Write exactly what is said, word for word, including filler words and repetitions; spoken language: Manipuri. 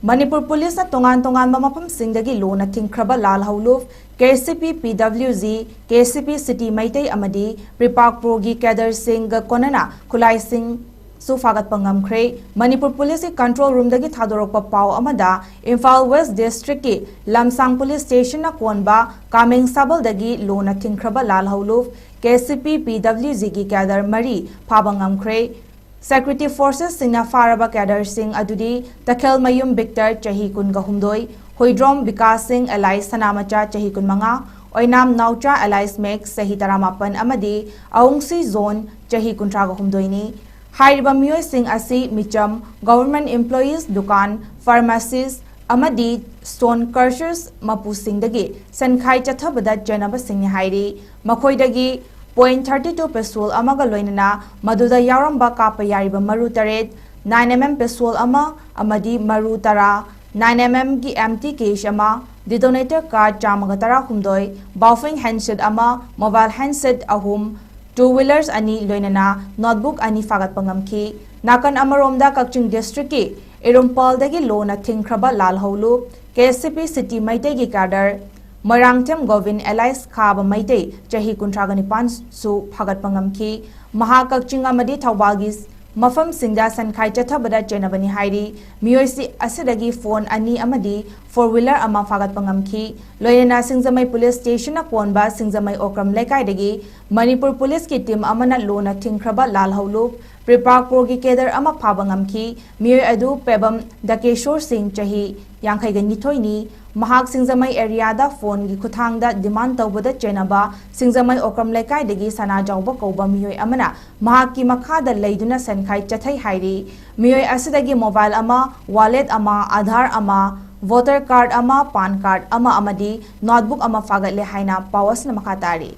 ꯃꯅꯤꯄꯨꯔ ꯄꯨꯂꯤꯁꯅ ꯇꯣꯉꯥꯟ ꯇꯣꯉꯥꯟꯕ ꯃꯐꯝꯁꯤꯡꯗꯒꯤ ꯂꯣꯟꯅ ꯊꯤꯡꯈ꯭ꯔꯕ ꯂꯥꯜꯍꯧꯂꯨꯞ, ꯀꯦ ꯁꯤ ꯄꯤ, ꯄꯤ ꯗꯕ꯭ꯂꯤꯎ ꯖꯤ, ꯀꯦ ꯁꯤ ꯄꯤ ꯁꯤꯇꯤ ꯃꯩꯇꯩ ꯑꯃꯗꯤ ꯄ꯭ꯔꯤꯄꯥꯛ ꯄ꯭ꯔꯣꯒꯤ ꯀꯦꯗꯔꯁꯤꯡꯒ ꯀꯣꯟꯅꯅ ꯈꯨꯠꯂꯥꯏꯁꯤꯡꯁꯨ ꯐꯥꯒꯠꯄ ꯉꯝꯈ꯭ꯔꯦ꯫ ꯃꯅꯤꯄꯨꯔ ꯄꯨꯂꯤꯁꯀꯤ ꯀꯟꯇ꯭ꯔꯣꯜ ꯔꯨꯝꯗꯒꯤ ꯊꯥꯗꯣꯔꯛꯄ ꯄꯥꯎ ꯑꯃꯗ, ꯏꯝꯐꯥꯜ ꯋꯦꯁ ꯗꯤꯁꯇ꯭ꯔꯤꯛꯀꯤ ꯂꯝꯁꯥꯡ ꯄꯨꯂꯤꯁ ꯁ꯭ꯇꯦꯁꯟꯅ ꯀꯣꯟꯕ ꯀꯥꯃꯦꯡ ꯁꯥꯕꯜꯗꯒꯤ ꯂꯣꯟꯅ ꯊꯤꯡꯈ꯭ꯔꯕ ꯂꯥꯜꯍꯧꯂꯨꯞ, ꯀꯦ ꯁꯤ ꯄꯤ, ꯄꯤ ꯗꯕ꯭ꯂꯤꯎ ꯖꯤꯒꯤ ꯀꯦꯗꯔ ꯃꯔꯤ ꯐꯥꯕ ꯉꯝꯈ꯭ꯔꯦ꯫ ꯁꯦꯀ꯭ꯌꯨꯔꯤꯇꯤ ꯐꯣꯔꯁꯦꯁꯁꯤꯡꯅ ꯐꯥꯔꯕ ꯀꯦꯗꯔꯁꯤꯡ ꯑꯗꯨꯗꯤ ꯇꯈꯦꯜꯃꯌꯨꯝ ꯕꯤꯛꯇꯔ, ꯆꯍꯤ ꯀꯨꯟꯒ ꯍꯨꯝꯗꯣꯏ, ꯍꯨꯏꯗ꯭ꯔꯣꯝ ꯕꯤꯀꯥꯁ ꯁꯤꯡ ꯑꯦꯂꯥꯏꯁ ꯁꯅꯥꯃꯆꯥ, ꯆꯍꯤ ꯀꯨꯟꯃꯉꯥ, ꯑꯣꯏꯅꯥꯝ ꯅꯥꯎꯆꯥ ꯑꯦꯂꯥꯏꯁ ꯃꯦꯛꯁ, ꯆꯍꯤ ꯇꯔꯥꯃꯥꯄꯟ, ꯑꯃꯗꯤ ꯑꯋꯨꯡꯁꯤ ꯖꯣꯟ, ꯆꯍꯤ ꯀꯨꯟꯊ꯭ꯔꯥꯒ ꯍꯨꯝꯗꯣꯏꯅꯤ꯫ ꯍꯥꯏꯔꯤꯕ ꯃꯤꯑꯣꯏꯁꯤꯡ ꯑꯁꯤ ꯃꯤꯆꯝ, ꯒꯚꯔꯟꯃꯦꯟꯠ ꯏꯝꯄ꯭ꯂꯣꯌꯤꯁ, ꯗꯨꯀꯥꯟ, ꯐꯥꯔꯃꯥꯁꯤꯁ ꯑꯃꯗꯤ ꯁ꯭ꯇꯣꯟ ꯀ꯭ꯔꯁꯔꯁ ꯃꯄꯨꯁꯤꯡꯗꯒꯤ ꯁꯟꯈꯥꯏ ꯆꯠꯊꯕꯗ ꯆꯦꯟꯅꯕꯁꯤꯡꯅꯤ ꯍꯥꯏꯔꯤ꯫ ꯃꯈꯣꯏꯗꯒꯤ ꯄꯣꯏꯟꯠ ꯊꯥꯔꯇꯤ ꯇꯨ ꯄꯤꯁꯇꯣꯜ ꯑꯃꯒ ꯂꯣꯏꯅꯅ ꯃꯗꯨꯗ ꯌꯥꯎꯔꯝꯕ ꯀꯥꯞꯄ ꯌꯥꯔꯤꯕ ꯃꯔꯨ ꯇꯔꯦꯠ, ꯅꯥꯏꯟ ꯑꯦꯝ ꯑꯦꯝ ꯄꯤꯁꯇꯣꯜ ꯑꯃ ꯑꯃꯗꯤ ꯃꯔꯨ ꯇꯔꯥ, ꯅꯥꯏꯟ ꯑꯦꯝ ꯑꯦꯝꯒꯤ ꯑꯦꯝꯇꯤ ꯀꯦꯁ ꯑꯃ, ꯗꯤꯇꯣꯅꯦꯇꯔ ꯀꯥꯔꯠ ꯆꯥꯝꯃꯒ ꯇꯔꯥꯍꯨꯝꯗꯣꯏ, ꯕꯥꯎꯐꯤꯡ ꯍꯦꯟꯁꯦꯠ ꯑꯃ, ꯃꯣꯕꯥꯏꯜ ꯍꯦꯟꯁꯦꯠ ꯑꯍꯨꯝ, ꯇꯨ ꯋꯤꯂꯔꯁ ꯑꯅꯤ ꯂꯣꯏꯅꯅ ꯅꯣꯠꯕꯨꯛ ꯑꯅꯤ ꯐꯥꯒꯠꯄ ꯉꯝꯈꯤ꯫ ꯅꯥꯀꯟ ꯑꯃꯔꯣꯝꯗ, ꯀꯛꯆꯤꯡ ꯗꯤꯁꯇ꯭ꯔꯤꯛꯀꯤ ꯏꯔꯨꯝꯄꯥꯜꯗꯒꯤ ꯂꯣꯟꯅ ꯊꯤꯡꯈ꯭ꯔꯕ ꯂꯥꯜꯍꯧꯂꯨꯞ, ꯀꯦ ꯁꯤ ꯄꯤ ꯁꯤꯇꯤ ꯃꯩꯇꯩꯒꯤ ꯀꯦꯗꯔ ꯃꯣꯏꯔꯥꯡꯊꯦꯝ ꯒꯣꯕꯤꯟ ꯑꯦꯂꯥꯏꯁ ꯈꯥꯕ ꯃꯩꯇꯩ, ꯆꯍꯤ ꯀꯨꯟꯊ꯭ꯔꯥꯒ ꯅꯤꯄꯥꯟꯁꯨ ꯐꯥꯒꯠꯄ ꯉꯝꯈꯤ꯫ ꯃꯍꯥꯛ ꯀꯛꯆꯤꯡ ꯑꯃꯗꯤ ꯊꯧꯕꯥꯜꯒꯤ ꯃꯐꯝꯁꯤꯡꯗ ꯁꯟꯈꯥꯏ ꯆꯠꯊꯕꯗ ꯆꯦꯟꯅꯕꯅꯤ ꯍꯥꯏꯔꯤ꯫ ꯃꯤꯑꯣꯏꯁꯤ ꯑꯁꯤꯗꯒꯤ ꯐꯣꯟ ꯑꯅꯤ ꯑꯃꯗꯤ ꯐꯣꯔ ꯋꯤꯂꯔ ꯑꯃ ꯐꯥꯒꯠꯄ ꯉꯝꯈꯤ꯫ ꯂꯣꯏꯅꯅ ꯁꯤꯡꯖꯃꯩ ꯄꯨꯂꯤꯁ ꯁ꯭ꯇꯦꯁꯟꯅ ꯀꯣꯟꯕ ꯁꯤꯡꯖꯃꯩ ꯑꯣꯀ꯭ꯔꯝ ꯂꯩꯀꯥꯏꯗꯒꯤ ꯃꯅꯤꯄꯨꯔ ꯄꯨꯂꯤꯁꯀꯤ ꯇꯤꯝ ꯑꯃꯅ ꯂꯣꯟꯅ ꯊꯤꯡꯈ꯭ꯔꯕ ꯂꯥꯜꯍꯧꯂꯨꯞ, ꯄ꯭ꯔꯤꯄꯥꯛꯄꯨꯔꯒꯤ ꯀꯦꯗꯔ ꯑꯃ ꯐꯥꯕ ꯉꯝꯈꯤ꯫ ꯃꯤꯑꯣꯏ ꯑꯗꯨ ꯄꯦꯕꯝ ꯗꯀꯦꯁꯣꯔ ꯁꯤꯡ, ꯆꯍꯤ ꯌꯥꯡꯈꯩꯒ ꯅꯤꯊꯣꯏꯅꯤ꯫ ꯃꯍꯥꯛ ꯁꯤꯡꯖꯃꯩ ꯑꯦꯔꯤꯌꯥꯗ ꯐꯣꯟꯒꯤ ꯈꯨꯠꯊꯥꯡꯗ ꯗꯤꯃꯥꯟ ꯇꯧꯕꯗ ꯆꯦꯟꯅꯕ ꯁꯤꯡꯖꯃꯩ ꯑꯣꯀ꯭ꯔꯝ ꯂꯩꯀꯥꯏꯗꯒꯤ ꯁꯅꯥꯖꯥꯎꯕ ꯀꯧꯕ ꯃꯤꯑꯣꯏ ꯑꯃꯅ ꯃꯍꯥꯛꯀꯤ ꯃꯈꯥꯗ ꯂꯩꯗꯨꯅ ꯁꯟꯈꯥꯏ ꯆꯠꯊꯩ ꯍꯥꯏꯔꯤ꯫ ꯃꯤꯑꯣꯏ ꯑꯁꯤꯗꯒꯤ ꯃꯣꯕꯥꯏꯜ ꯑꯃ, ꯋꯥꯂꯦꯠ ꯑꯃ, ꯑꯥꯙꯥꯔ ꯑꯃ, ꯚꯣꯇꯔ ꯀꯥꯔꯗ ꯑꯃ, ꯄꯥꯟ ꯀꯥꯔꯗ ꯑꯃ ꯑꯃꯗꯤ ꯅꯣꯠꯕꯨꯛ ꯑꯃ ꯐꯥꯒꯠꯂꯦ ꯍꯥꯏꯅ ꯄꯥꯎ ꯑꯁꯤꯅ ꯃꯈꯥ ꯇꯥꯔꯤ꯫